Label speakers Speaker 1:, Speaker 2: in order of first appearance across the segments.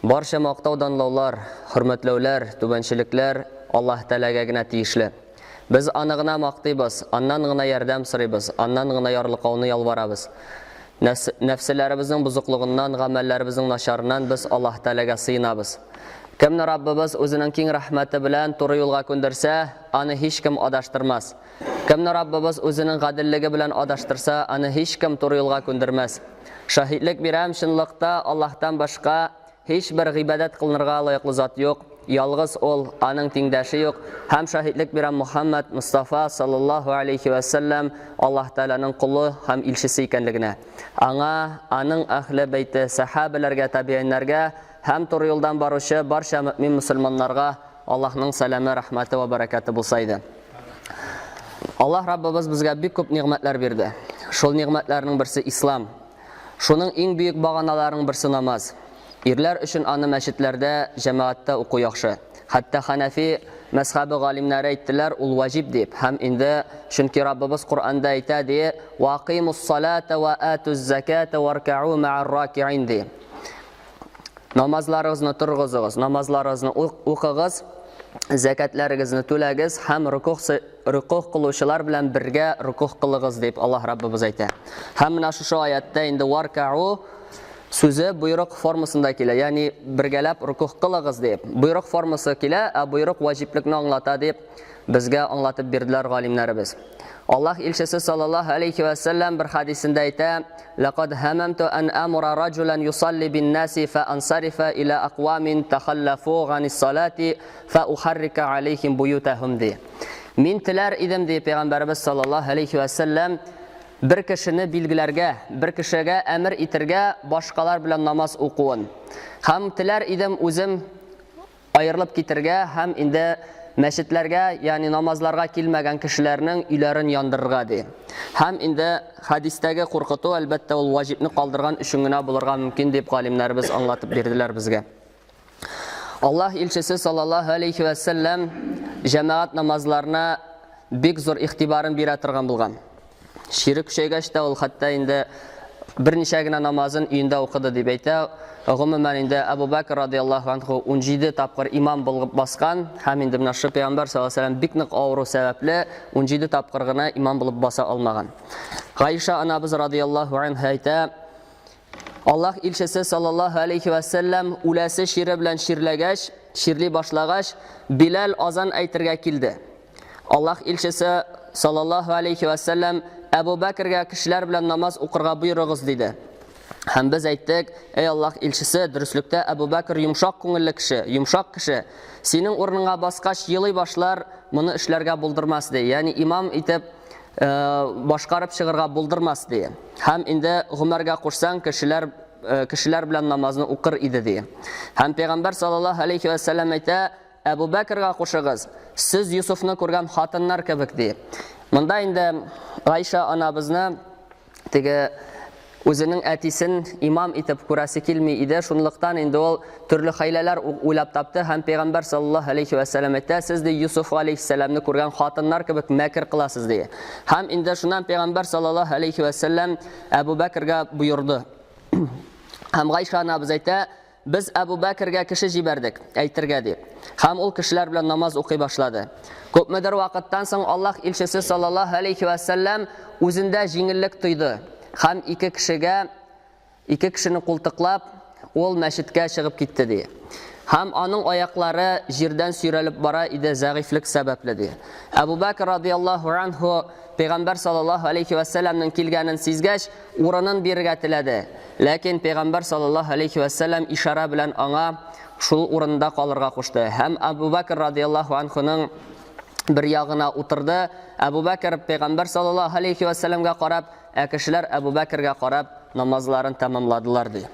Speaker 1: Барча мактау данлаулар, хөрмәтләүләр, түбәнчелекләр Аллаһ Тәгаләгә генә тиешле. Без аны гына мактыйбыз, аннан гына ярдәм сорыйбыз, аннан гына ярлыкауны ялварабыз. Нәфселәребезнең бозыклыгыннан, гамәлләребезнең начарыннан без Аллаһ Тәгаләгә сыенабыз. Кемне Раббыбыз үзенең киң рәхмәте белән туры юлга күндерсә, аны һичкем адаштырмас. Кемне Раббыбыз үзенең гаделлеге белән адаштырса, аны һичкем туры юлга күндермәс. Шаһитлек бирәм, чынлыкта Аллаһтан башка һичбер гыйбадәт кылынырга лаеклы зат юк, ялгыз Ул, Аның тиңдәше юк, һәм шаһитлек бирәм Мухаммад Мостафа саллаллаһу алейхи вә сәлләм Аллаһ Тәгаләнең колы һәм илчесе икәнлегенә. Аңа, аның әһле бәйте, сәхабәләргә, табигыйннәргә һәм туры юлдан баручы барча мөэмин мөселманнарга Аллаһның сәламе, рәхмәте вә бәрәкәте булса иде. Аллаһ Раббыбыз безгә бик күп нигъмәтләр бирде. Шул нигъмәтләрнең берсе ислам. Шуның иң бөек баганаларының берсе намаз. Ирләр өчен аны мәчетләрдә, җәмәгатьтә уку яхшы. Хәтта Хәнәфи мәзхәбе галимнәре әйттеләр, ул ваҗиб дип. Һәм инде, чөнки Раббыбыз Коръәндә әйтә, ди, Ва акыймус-салата ва атуз-заката варкау мәар-ракиин, ди. Намазларыгызны торгызыгыз, намазларыгызны укыгыз, зәкәтләрегезне түләгез һәм рукух рукух кылучылар белән бергә рукух кылыгыз дип Аллаһ Раббыбыз әйтә. Һәм менә шушы аятта инде варкау сүзе боерык формасында килә, ягъни бергәләп рукух кылыгыз дип. Боерык формасы килә, ә боерык ваҗиблекне аңлата дип безгә аңлатып бирделәр галимнәребез. Аллаһ илчесе саллаллаһу алейхи вә сәлләм бер хадисендә әйтә: "Лакад һамамту ан амура раджулан юсалли бин наси фа ансарифа иля аквамин тахаллафу ганис салати фа ухаррика алейхим буютахум" ди. Мин теләр идем, ди пәйгамбәребез саллаллаһу алейхи вә сәлләм, бер кешене билгеләргә, бер кешегә әмер итергә башкалар белән намаз укуын. Һәм теләр идем үзем аерылып китергә һәм инде мәчетләргә, ягъни намазларга килмәгән кешеләрнең өйләрен яндырырга, ди. Һәм инде хәдистәге куркыту, әлбәттә, ул ваҗибне калдырган өчен генә булырга мөмкин, дип галимнәребез аңлатып бирделәр безгә. Аллаһ илчесе саллаллаһу алейхи вә сәлләм җәмәгать намазларына бик зур игътибарын бирә торган булган. Чире көчәйгәч тә ул хәтта инде берничә генә намазын өендә укыды дип әйтә. Гомумән инде Әбу Бәкр радияллаһу анху 17 тапкыр имам булып баскан һәм инде менә шул пәйгамбәр саллаллаһу алейһи вәсәлләм бик нык авыру сәбәпле 17 тапкыр гына имам булып баса алмаган. Гаиша анабыз радияллаһу анха әйтә, Аллаһ илчесе саллаллаһу алейхи вәсәлләм үләсе чире белән чирләгәч, чирли башлагач, Биләл азан әйтергә килде. Аллаһ илчесе саллаллаһу алейхи вә сәлләм Әбу Бәкергә кешеләр белән намаз укырга боерыгыз диде. Һәм без әйттек, эй Аллаһ илчесе, дөреслектә Әбу Бәкер йомшак күңелле кеше, йомшак кеше. Синең урыныңа баскач елый башлар, моны эшләргә булдырмас ди. Ягъни имам итеп э, башкарып чыгырга булдырмас ди. Һәм инде Гомәргә кушсаң, кешеләр э, кешеләр белән намазны укыр иде ди. Һәм пәйгамбәр саллаллаһу алейхи вә сәлләм әйтә, Әбу Бәкргә кушыгыз, сез Йосыфны күргән хатыннар кебек, ди. Монда инде Гайшә анабызны теге үзенең әтисен имам итеп күрәсе килми иде, шунлыктан инде ул төрле хәйләләр уйлап тапты һәм пәйгамбәр саллаллаһу алейхи вә сәлләм әйтә, сез ди Йосыф алейхиссәламны күргән хатыннар кебек мәкер кыласыз ди. Һәм инде шуннан пәйгамбәр саллаллаһу алейхи вә сәлләм Әбу Бәкргә боерды. Һәм Гайшә анабыз әйтә, Без Әбу Бәкергә кеше җибәрдек, әйтергә дип. Һәм ул кешеләр белән намаз укый башлады. Күпмедер вакыттан соң Аллаһ илчесе саллаллаһу алейхи вә сәлләм үзендә җиңеллек тойды һәм ике кешегә ике кешене култыклап, ул мәчеткә чыгып китте ди. Һәм аның аяклары җирдән сөйрәлеп бара иде зәгыйфьлек сәбәпле ди. Әбу Бәкер радияллаһу анһу Пәйгамбәр саллаллаһу алейхи вә сәлләмнең килгәнен сизгәч, урынын бирергә теләде. Ләкин пәйгамбәр саллаллаһу алейхи вә сәлләм ишарә белән аңа шул урында калырга кушты. Һәм Әбу Бәкр радияллаһу анхуның бер ягына утырды. Әбу Бәкр пәйгамбәр саллаллаһу алейхи вә сәлләмгә карап, ә кешеләр Әбу Бәкргә карап намазларын тәмамладылар ди.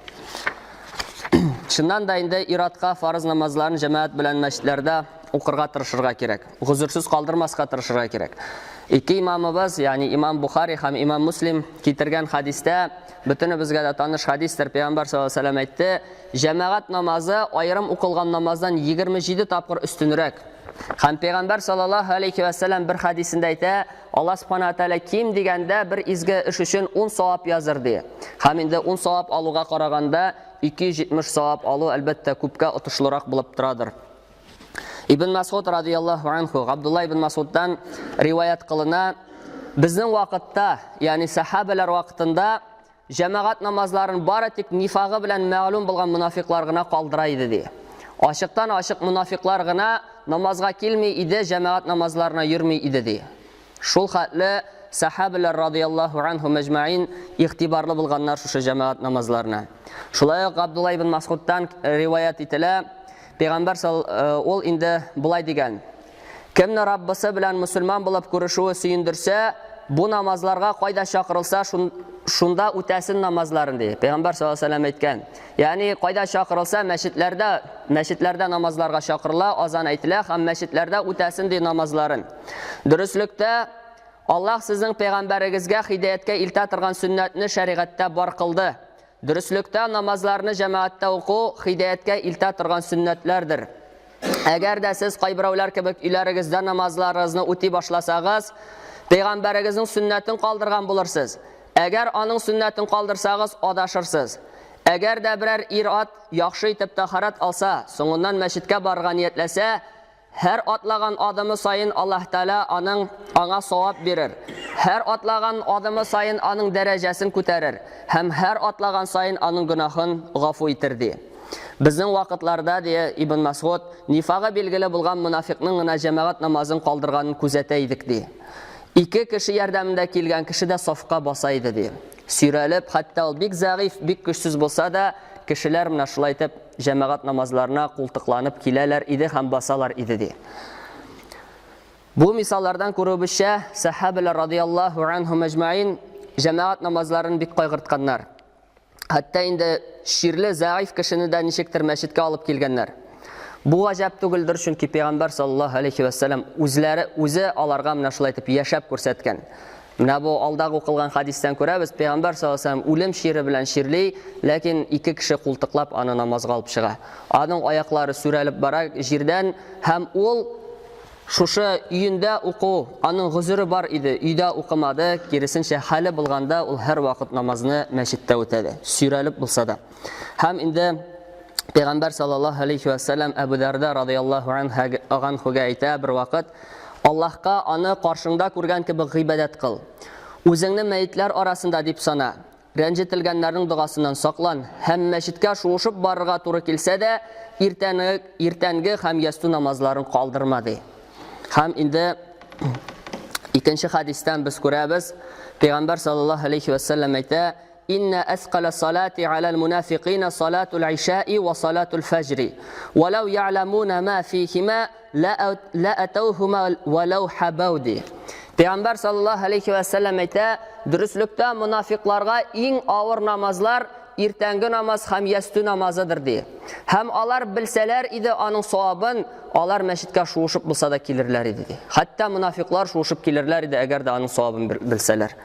Speaker 1: Чыннан да инде иратка фарыз намазларын җәмәгать белән мәчетләрдә укырга тырышырга кирәк. Гозерсез калдырмаска тырышырга кирәк. Ике имамыбыз, ягъни имам Бухари һәм имам Муслим китергән хадистә, бөтенебезгә дә таныш хадистер, Пәйгамбәр саллаллаһу алейһи ва сәлләм әйтте, җәмәгать намазы аерым укылган намаздан 27 тапкыр өстенрәк. Һәм Пәйгамбәр саллаллаһу алейхи ва сәлләм бер хадисендә әйтә, Аллаһ субхана ва тәгалә ким дигәндә бер изге эш өчен 10 савап языр ди. Һәм инде 10 савап алуга караганда 270 савап алу, әлбәттә, күпкә отышлырак булып торадыр. Ибн Масуд радияллаһу анху, Габдулла ибн Масудтан риваять кылына, безнең вакытта, ягъни сахабалар вакытында җәмәгать намазларын бары тик нифагы белән мәгълүм булган мунафиклар гына калдыра иде ди. Ачыктан ачык мунафиклар гына намазга килми иде, җәмәгать намазларына йөрми иде ди. Шул хәтле сәхабәләр радияллаһу анһум әҗмәин игътибарлы булганнар шушы җәмәгать намазларына. Шулай ук Габдулла ибн Масгудтан риваять ителә, Пәйгамбәр ул инде болай дигән: Кемне Раббысы белән мөселман булып күрешүе сөендерсә, бу намазларга кайда чакырылса, шунда үтәсен намазларын ди. Пәйгамбәр саллаллаһу алейһи ва сәлләм әйткән. Ягъни кайда чакырылса, мәчетләрдә, мәчетләрдә намазларга чакырыла, азан әйтелә һәм мәчетләрдә үтәсен ди намазларын. Дөреслектә, Аллаһ сезнең пәйгамбәрегезгә һидаяткә илтә торган сөннәтне шәригатьтә бар кылды. Дөреслектә, намазларны җәмәгатьтә уку һидаяткә илтә торган сөннәтләрдер. Әгәр дә сез кайберәүләр кебек өйләрегездә намазларыгызны үти башласагыз, пәйгамбәрегезнең сөннәтен калдырган булырсыз. Әгәр аның сөннәтен калдырсагыз, адашырсыз. Әгәр дә берәр ир-ат яхшы итеп тәһарәт алса, соңыннан мәчеткә барырга ниятләсә, Һәр атлаган адымы саен Аллаһ Тәгалә аның аңа савап бирер. Һәр атлаган адымы саен аның дәрәҗәсен күтәрер һәм һәр атлаган саен аның гөнаһын гафу итер, ди. Безнең вакытларда, ди Ибн Мәсгуд, нифагы билгеле булган монафикның гына җәмәгать намазын калдырганын күзәтә идек, ди. Ике кеше ярдәмендә килгән кеше дә сафка баса иде, ди. Сөйрәлеп, хәтта ул бик зәгыйфь, бик көчсез булса да, кешеләр менә шулай итеп җәмәгать намазларына култыкланып киләләр иде һәм басалар иде, ди. Бу мисаллардан күрүебезчә, сәхабәләр радияллаһу анһум әҗмәин җәмәгать намазларын бик кайгыртканнар. Хәтта инде чирле, зәгыйфь кешене дә ничектер мәчеткә алып килгәннәр. Бу гаҗәп түгелдер, чөнки пәйгамбәр саллаллаһу алейхи вә сәлләм үзләре үзе аларга менә шулай итеп яшәп күрсәткән. Менә бу алдагы укылган хәдистән күрәбез, пәйгамбәр саллаллаһу алейһи ва сәлләм үлем чире белән чирли, ләкин ике кеше култыклап аны намазга алып чыга. Аның аяклары сүрәлеп бара җирдән һәм ул шушы өендә уку, аның гозере бар иде, өйдә укымады, киресенчә хәле булганда ул һәрвакыт намазны мәчеттә үтәде, сөйрәлеп булса да. Һәм инде Пәйгамбәр саллаллаһу алейхи ва сәлләм Әбу Дәрдә радияллаһу анһуга әйтә бер вакыт, Аллаһка аны каршыңда күргән кебек гыйбадәт кыл. Үзеңне мәетләр арасында дип сана. Рәнҗетелгәннәрнең догасыннан саклан һәм мәчеткә шуышып барырга туры килсә дә, иртәнге, иртәнге һәм ястү намазларын калдырма, ди. Һәм инде икенче хәдистән без күрәбез, Пәйгамбәр саллаллаһу алейхи ва сәлләм әйтә, Инна әскала салати алал мунафикина салатул ишаи ва салатул фәҗри. Валау я'ламуна ма фихима ла атаухума валау хабау ди. Пәйгамбәр саллаллаһу алейхи ва сәлләм әйтә, дөреслектә мунафикларга иң авыр намазлар иртәнге намаз һәм ястү намазыдыр ди. Һәм алар белсәләр иде аның савабын, алар мәчеткә шуышып булса да килерләр иде ди. Хәтта мунафиклар шуышып килерләр иде, әгәр дә аның савабын белсәләр.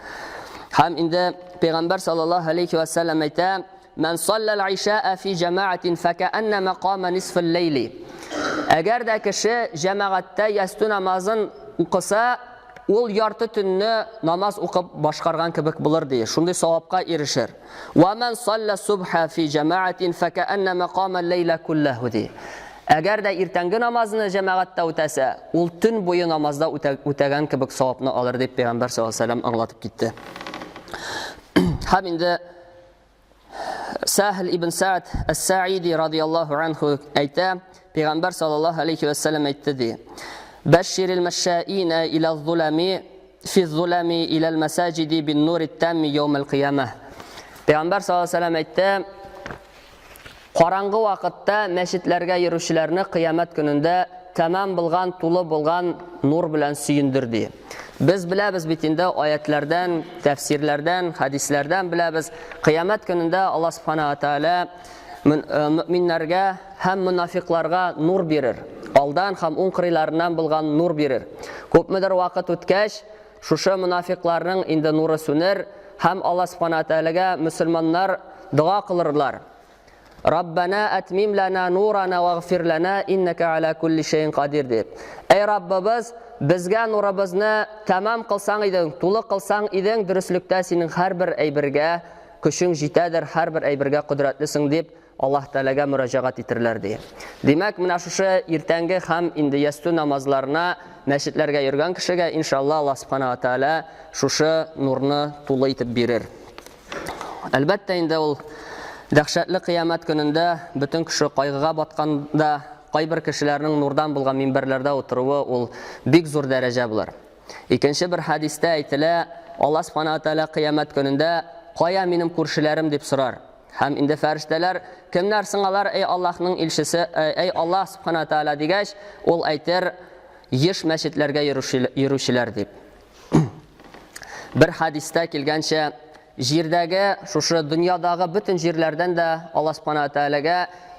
Speaker 1: Һәм инде Пәйгамбәр саллаллаһу алейхи ва сәлләм әйтә, "Мән саллал ишаа фи җәмәгатин фәкәәннәмә кама нисфал ләйли." Әгәр дә кеше җәмәгатьтә ястү намазын укыса, ул ярты төнне намаз укып башкарган кебек булыр ди. Шундый савапка ирешер. Ва ман салла субха фи җәмәгатин фәкәәннәмә кама ләйла куллаһу ди. Әгәр дә иртәнге намазны җәмәгатьтә үтәсә, ул төн буе намазда үтәгән кебек савапны алыр дип пәйгамбәр саллаллаһу алейһи ва сәлләм аңлатып китте. Һәм инде Сәһл ибн Сәд әс-Саиди радияллаһу анху әйтә, пәйгамбәр саллаллаһу алейхи ва сәлләм әйтте ди. Бәшширил мәшшаина иля зулами фи зулами иля мәсаҗиди бин нури тамми яумал кыямah. Пәйгамбәр саллаллаһу алейхи ва сәлләм әйтте, Караңгы вакытта мәчетләргә йөрүчеләрне кыямәт көнендә тәмам булган, тулы булган нур белән сөендер, ди. Без беләбез бит инде аятләрдән, тәфсирләрдән, хәдисләрдән беләбез, кыямәт көнендә Аллаһ Субхана ва Тааля мөэминнәргә һәм монафикларга нур бирер. Алдан һәм уң кырыйларыннан булган нур бирер. Күпмедер вакыт үткәч, Шушы монафикларның инде нуры сүнер һәм Алла Субхана Тәгаләгә мөселманнар дога кылырлар. Раббана атмим лана нурана вагфир лана иннәкә аля кулли шәйин кадир дип. Әй Раббыбыз, безгә нурыбызны тәмам кылсаң идең, тулы кылсаң идең, дөреслектә синең һәрбер әйбергә көчең җитәдер, һәрбер әйбергә кодрәтлесең дип. Аллаһ Тәгаләгә мөрәҗәгать итерләр, ди. Димәк, менә шушы иртәнге һәм инде ястү намазларына мәчетләргә йөргән кешегә, иншалла, Аллаһ Субхана ва Тәгалә шушы нурны тулы итеп бирер. Әлбәттә инде ул дәһшәтле кыямәт көнендә бөтен кеше кайгыга батканда, кайбер кешеләрнең нурдан булган минбәрләрдә утыруы ул бик зур дәрәҗә булыр. Икенче бер хәдистә әйтелә, Аллаһ Субхана ва Тәгалә кыямәт көнендә кая минем күршеләрем дип сорар. Һәм инде фәрештәләр, кемнәр соң алар, әй Аллаһның илчесе, әй Аллаһ Субхана Тәгалә дигәч, ул әйтер, еш мәчетләргә йөрүчеләр дип. Бер хәдистә килгәнчә, җирдәге, шушы дөньядагы бөтен җирләрдән дә Аллаһ Субхана Тәгаләгә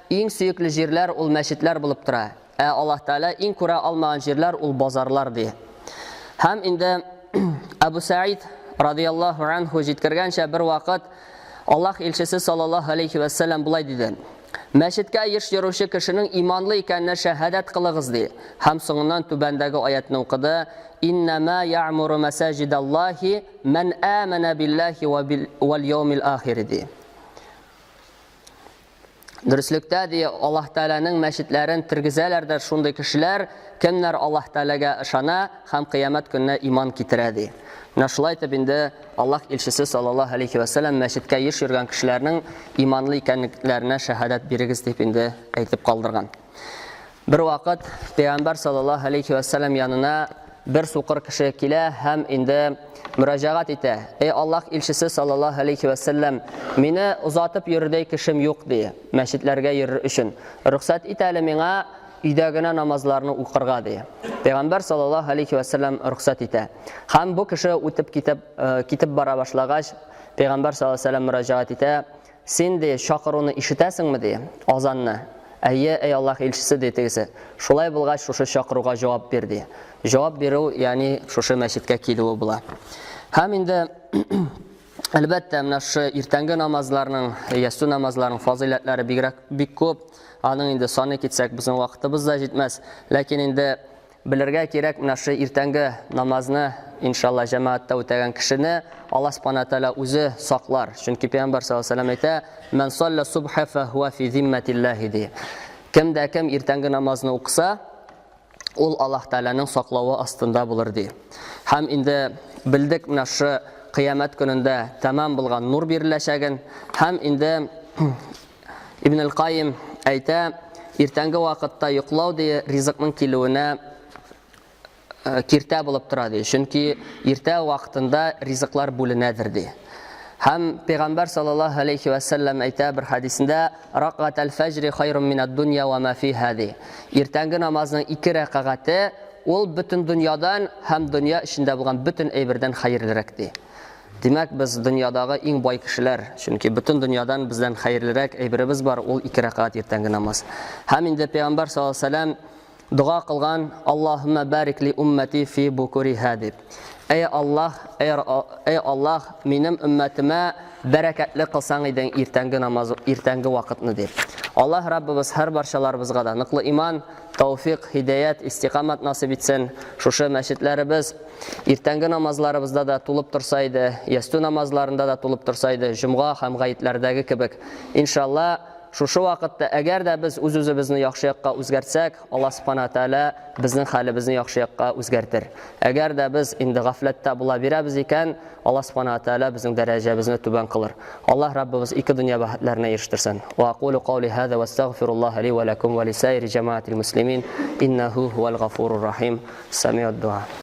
Speaker 1: иң сөекле җирләр ул мәчетләр булып тора. Ә Аллаһ Тәгалә иң күрә алмаган җирләр ул базарлар ди. Һәм инде Әбу Сәид радияллаһу анху җиткергәнчә бер вакыт Аллаһ илчесе саллаллаһу алейхи вә сәлләм болай диде. Мәчеткә еш йөрүче кешенең иманлы икәненә шәһадәт кылыгыз ди. Һәм соңыннан түбәндәге аятны укыды: Иннама я'муру масаҗидаллаһи ман амана биллаһи вәл яумил ахир ди. Дөреслектә, ди, Аллаһ Тәгаләнең мәчетләрен тергезәләр дә шундый кешеләр, кемнәр Аллаһ Тәгаләгә ышана һәм кыямәт көненә иман китерә, ди. Менә шулай итеп инде Аллаһ илчесе саллаллаһу алейхи вә сәлләм мәчеткә еш йөргән кешеләрнең иманлы икәнлекләренә шәһадәт бирегез дип инде әйтеп калдырган. Бервакыт Пәйгамбәр саллаллаһу алейхи вә сәлләм янына бер сукыр кеше килә һәм инде мөрәҗәгать итә. Эй Аллаһ илчесе саллаллаһу алейхи вә сәлләм, мине озатып йөрердәй кешем юк, ди, мәчетләргә йөрер өчен. Рөхсәт ит әле миңа өйдә генә намазларны укырга, ди. Пәйгамбәр саллаллаһу алейхи вә сәлләм рөхсәт итә. Һәм бу кеше үтеп китеп, э, китеп бара башлагач, Пәйгамбәр саллаллаһу алейхи вә сәлләм мөрәҗәгать итә. Син, ди, чакыруны ишетәсеңме, ди, азанны? Әйе, әй Аллаһ илчесе, ди тегесе. Шулай булгач, шушы чакыруга җавап бир, ди. Җавап бирү, ягъни шушы мәчеткә килүе була. Һәм инде әлбәттә, менә шушы иртәнге намазларның, ястү намазларының фазыйләтләре бигрәк бик күп. Аның инде саный китсәк, безнең вакытыбыз да җитмәс. Ләкин инде Белергә кирәк, менә шушы иртәнге намазны, иншалла, җәмәгатьтә үтәгән кешене Аллаһ Субхана Тәгалә үзе саклар. Чөнки Пәйгамбәр саллаллаһу алейһи ва сәлләм әйтә, "Мән салля субха фа хуа фи зимматиллаһи" ди. Кем дә кем иртәнге намазны укыса, ул Аллаһ Тәгаләнең саклавы астында булыр ди. Һәм инде белдек менә шушы кыямәт көнендә тәмам булган нур биреләчәген һәм инде Ибн аль-Каим әйтә, иртәнге вакытта йоклау ди ризыкның килүенә э, киртә булып тора ди. Чөнки иртә вакытында ризыклар бүленәдер ди. Һәм Пәйгамбәр саллаллаһу алейхи ва сәлләм әйтә бер хадисендә, "Ракгат аль-фәҗри хайрун минад дунья ва ма фиха" ди. Иртәнге намазның ике рәкагате ул бөтен дөньядан һәм дөнья эчендә булган бөтен әйбердән хәерлерәк ди. Димәк, без дөньядагы иң бай кешеләр, чөнки бөтен дөньядан бездән хәерлерәк әйберебез бар, ул ике рәкәгать иртәнге намаз. Һәм инде Пәйгамбәр саллаллаһу алейһи вәсәлләм дога кылган, Аллаһумма барик ли уммати фи букуриха дип. Әй Аллаһ, әй, әй Аллаһ, минем өммәтемә бәрәкәтле кылсаң идең иртәнге намаз, иртәнге вакытны дип. Аллаһ Раббыбыз һәр барчаларыбызга да ныклы иман, тауфик, һидаят, истикамат насыйп итсен. Шушы мәчетләребез Иртәнге намазларыбызда да тулып торса иде, ястү намазларында да тулып торса иде, җомга һәм гаетләрдәге кебек. Иншалла, шушы вакытта әгәр дә без үз-үзебезне яхшы якка үзгәртсәк, Аллаһ Субхана Тәгалә безнең хәлебезне яхшы якка үзгәртер. Әгәр дә без инде гафләттә була бирәбез икән, Аллаһ Субхана Тәгалә безнең дәрәҗәбезне түбән кылыр. Аллаһ Раббыбыз ике дөнья бәхетләренә ирештерсен. Ва акулу каули һаза ва астагфируллаһа ли ва лакум ва лисаири җамаатил муслимин иннаху хуал гафурур рахим. Самиуд дуа.